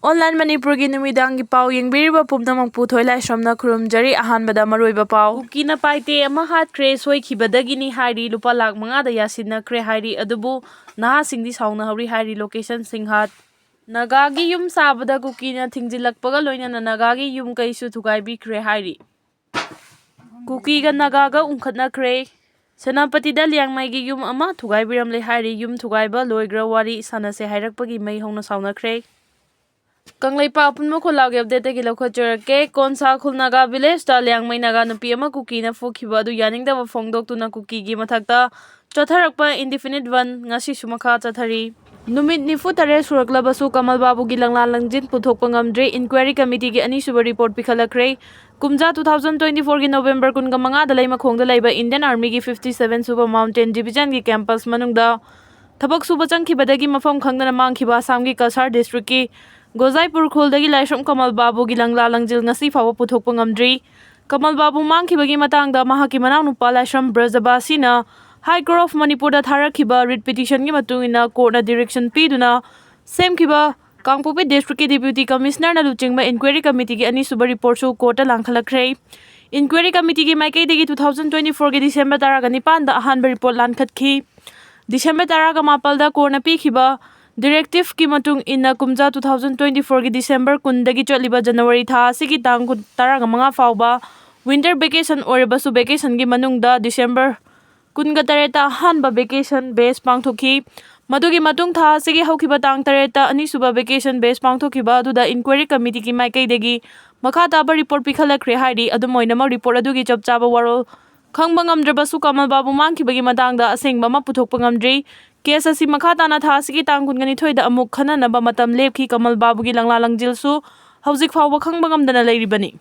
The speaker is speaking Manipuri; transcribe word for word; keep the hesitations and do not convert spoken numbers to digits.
Online ꯃꯅꯤꯄꯨꯔꯒꯤ ꯅꯨꯃꯤꯗꯥꯡꯒꯤ ꯄꯥꯎ ꯌꯦꯡꯕꯤꯔꯤꯕ ꯄꯨꯝꯅꯃꯛꯄꯨ ꯊꯣꯏꯂꯥꯏꯁ꯭ꯔꯝꯅ ꯈꯨꯔꯨꯝꯖꯔꯤ꯫ ꯑꯍꯥꯟꯕꯗ ꯃꯔꯨꯑꯣꯏꯕ ꯄꯥꯎ꯫ ꯀꯨꯀꯤꯅ ꯄꯥꯏꯇꯦ ꯑꯃ ꯍꯥꯠꯈ꯭ꯔꯦ, ꯁꯣꯏꯈꯤꯕꯗꯒꯤꯅꯤ ꯍꯥꯏꯔꯤ, ꯂꯨꯄꯥ ꯂꯥꯈ ꯃꯉꯥꯗ ꯌꯥꯁꯤꯟꯅꯈ꯭ꯔꯦ ꯍꯥꯏꯔꯤ, ꯑꯗꯨꯕꯨ ꯅꯍꯥꯁꯤꯡꯗꯤ ꯁꯥꯎꯅꯍꯧꯔꯤ ꯍꯥꯏꯔꯤ ꯂꯣꯀꯦꯁꯟ ꯁꯤꯡꯍꯥꯠ꯫ ꯅꯥꯒꯥꯒꯤ ꯌꯨꯝ ꯁꯥꯕꯗ ꯀꯨꯀꯤꯅ ꯊꯤꯡꯖꯤꯜꯂꯛꯄꯒ ꯂꯣꯏꯅꯅ ꯅꯥꯒꯥꯒꯤ ꯌꯨꯝ ꯀꯩꯁꯨ ꯊꯨꯒꯥꯏꯕꯤꯈ꯭ꯔꯦ ꯍꯥꯏꯔꯤ꯫ ꯀꯨꯀꯤꯒ ꯅꯥꯒꯥꯒ ꯎꯪꯈꯠꯅꯈ꯭ꯔꯦ꯫ ꯁꯦꯅꯥꯄꯇꯤꯗ ꯂꯤꯌꯥꯡꯃꯩꯒꯤ ꯌꯨꯝ ꯑꯃ ꯊꯨꯒꯥꯏꯕꯤꯔꯝꯂꯦ ꯍꯥꯏꯔꯤ, ꯌꯨꯝ ꯊꯨꯒꯥꯏꯕ ꯂꯣꯏꯒ꯭ꯔ ꯋꯥꯔꯤ ꯁꯥꯟꯅꯁꯦ ꯍꯥꯏꯔꯛꯄꯒꯤ ꯃꯩ ꯍꯧꯅ ꯁꯥꯎꯅꯈ꯭ꯔꯦ꯫ ꯀꯪꯂꯩꯄꯥꯛ ꯑꯄꯨꯟꯕ ꯈꯨꯜꯂꯥꯎꯒꯤ ꯑꯞꯗꯦꯠꯇꯒꯤ ꯂꯧꯈꯠꯆꯔꯛꯀꯦ꯫ ꯀꯣꯟꯁꯥ ꯈꯨꯜ ꯅꯥꯒꯥ ꯚꯤꯂꯦꯖꯇ ꯂꯤꯌꯥꯡꯃꯩ ꯅꯥꯒꯥ ꯅꯨꯄꯤ ꯑꯃ ꯀꯨꯀꯤꯅ ꯐꯨꯈꯤꯕ ꯑꯗꯨ ꯌꯥꯅꯤꯡꯗꯕ ꯐꯣꯡꯗꯣꯛꯇꯨꯅ ꯀꯨꯀꯤꯒꯤ ꯃꯊꯛꯇ ꯆꯠꯊꯔꯛꯄ indefinite ꯕꯟ ꯉꯁꯤꯁꯨ ꯃꯈꯥ ꯆꯠꯊꯔꯤ꯫ ꯅꯨꯃꯤꯠ ꯅꯤꯐꯨ ꯇꯔꯦꯠ ꯁꯨꯔꯛꯂꯕꯁꯨ ꯀꯃꯜ ꯕꯥꯕꯨꯒꯤ ꯂꯪꯂꯥ ꯂꯪꯖꯤꯟ ꯄꯨꯊꯣꯛꯄ ꯉꯝꯗ꯭ꯔꯤ꯫ ꯏꯟꯀ꯭ꯋꯥꯏꯔꯤ ꯀꯃꯤꯇꯤꯒꯤ ꯑꯅꯤꯁꯨꯕ ꯔꯤꯄꯣꯔꯠ ꯄꯤꯈꯠꯂꯛꯈ꯭ꯔꯦ꯫ ꯀꯨꯝꯖꯥ two thousand twenty fourꯒꯤ ꯅꯣꯕꯦꯝꯕꯔ ꯀꯨꯟꯒ ꯃꯉꯥꯗ ꯂꯩꯃꯈꯣꯡꯗ ꯂꯩꯕ Indian Armyꯒꯤ fifty seven ꯁꯨꯕ Mountain Divisionꯒꯤ campus ꯃꯅꯨꯡꯗ ꯊꯕꯛ ꯁꯨꯕ ꯆꯪꯈꯤꯕꯗꯒꯤ ꯃꯐꯝ ꯈꯪꯗꯅ ꯃꯥꯡꯈꯤꯕ ꯑꯁꯥꯝꯒꯤ ꯀꯁꯥꯔ districtꯀꯤ ꯒꯣꯖꯥꯏꯄꯨꯔ ꯈꯨꯜꯗꯒꯤ ꯂꯥꯏꯁ꯭ꯔꯝ ꯀꯃꯜ ꯕꯥꯕꯨꯒꯤ ꯂꯪꯂꯥ ꯂꯪꯖꯤꯜ ꯉꯁꯤ ꯐꯥꯎꯕ ꯄꯨꯊꯣꯛꯄ ꯉꯝꯗ꯭ꯔꯤ꯫ ꯀꯃꯜ ꯕꯥꯕꯨ ꯃꯥꯡꯈꯤꯕꯒꯤ ꯃꯇꯥꯡꯗ ꯃꯍꯥꯛꯀꯤ ꯃꯅꯥꯎꯅꯨꯄꯥ ꯂꯥꯏꯁ꯭ꯔꯝ ꯕ꯭ꯔꯖꯕꯥꯁꯤꯅ High Court of ꯃꯅꯤꯄꯨꯔꯗ ꯊꯥꯔꯛꯈꯤꯕ writ petitionꯒꯤ ꯃꯇꯨꯡ ꯏꯟꯅ courtꯅ direction ꯄꯤꯗꯨꯅ ꯁꯦꯝꯈꯤꯕ ꯀꯥꯡꯄꯣꯛꯄꯤ districtꯀꯤ deputy commissionerꯅ ꯂꯨꯆꯤꯡꯕ ꯏꯟꯀ꯭ꯋꯥꯏꯔꯤ ꯀꯃꯤꯇꯤꯒꯤ ꯑꯅꯤꯁꯨꯕ ꯔꯤꯄꯣꯔꯠꯁꯨ courtꯇ ꯂꯥꯡꯈꯠꯂꯛꯈ꯭ꯔꯦ꯫ ꯏꯟꯀ꯭ꯋꯥꯏꯔꯤ ꯀꯃꯤꯇꯤꯒꯤ ꯃꯥꯏꯀꯩꯗꯒꯤ two thousand twenty fourꯒꯤ ꯗꯤꯁꯦꯝꯕꯔ ꯇꯔꯥꯒ ꯅꯤꯄꯥꯟꯗ ꯑꯍꯥꯟꯕ ꯔꯤꯄꯣꯔꯠ ꯂꯥꯟꯈꯠꯈꯤ꯫ ꯗꯤꯁꯦꯝꯕꯔ ꯇꯔꯥꯒ ꯃꯥꯄꯜꯗ courtꯅ ꯄꯤꯈꯤꯕ directiveꯀꯤ ꯃꯇꯨꯡ ꯏꯟꯅ ꯀꯨꯝꯖꯥ two thousand twenty fourꯒꯤ ꯗꯤꯁꯦꯝꯕꯔ ꯀꯨꯟꯗꯒꯤ ꯆꯠꯂꯤꯕ ꯖꯅꯋꯥꯔꯤ ꯊꯥ ꯑꯁꯤꯒꯤ ꯇꯥꯡ ꯀꯨꯟ, ꯇꯔꯥꯒ ꯃꯉꯥ ꯐꯥꯎꯕ winter vacation ꯑꯣꯏꯔꯕꯁꯨ vacationꯒꯤ ꯃꯅꯨꯡꯗ ꯗꯤꯁꯦꯝꯕꯔ ꯀꯨꯟꯒ ꯇꯔꯦꯠꯇ ꯑꯍꯥꯟꯕ vacation batch ꯄꯥꯡꯊꯣꯛꯈꯤ꯫ ꯃꯗꯨꯒꯤ ꯃꯇꯨꯡ ꯊꯥ ꯑꯁꯤꯒꯤ ꯍꯧꯈꯤꯕ ꯇꯥꯡ ꯇꯔꯦꯠꯇ ꯑꯅꯤꯁꯨꯕ vacation batch ꯄꯥꯡꯊꯣꯛꯈꯤꯕ ꯑꯗꯨꯗ ꯏꯟꯀ꯭ꯋꯥꯏꯔꯤ ꯀꯃꯤꯇꯤꯒꯤ ꯃꯥꯏꯀꯩꯗꯒꯤ ꯃꯈꯥ ꯇꯥꯕ ꯔꯤꯄꯣꯔꯠ ꯄꯤꯈꯠꯂꯛꯈ꯭ꯔꯦ ꯍꯥꯏꯔꯤ꯫ ꯑꯗꯨꯝ ꯑꯣꯏꯅꯃꯛ, ꯔꯤꯄꯣꯔꯠ ꯑꯗꯨꯒꯤ ꯆꯞ ꯆꯥꯕ ꯋꯥꯔꯣꯜ ꯈꯪꯕ ꯉꯝꯗ꯭ꯔꯕꯁꯨ ꯀꯃꯜ ꯕꯥꯕꯨ ꯃꯥꯡꯈꯤꯕꯒꯤ ꯃꯇꯥꯡꯗ ꯑꯁꯦꯡꯕ ꯑꯃ ꯄꯨꯊꯣꯛꯄ ꯉꯝꯗ꯭ꯔꯤ꯫ ꯀꯦꯁ ꯑꯁꯤ ꯃꯈꯥ ꯇꯥꯅ ꯊꯥ ꯑꯁꯤꯒꯤ ꯇꯥꯡ ꯀꯨꯟꯒ ꯅꯤꯊꯣꯏꯗ ꯑꯃꯨꯛ ꯈꯟꯅꯅꯕ ꯃꯇꯝ ꯂꯦꯞꯈꯤ꯫ ꯀꯃꯜ ꯕꯥꯕꯨꯒꯤ ꯂꯪꯂꯥ ꯂꯪꯖꯤꯜꯁꯨ ꯍꯧꯖꯤꯛ ꯐꯥꯎꯕ ꯈꯪꯕ ꯉꯝꯗꯅ ꯂꯩꯔꯤꯕꯅꯤ꯫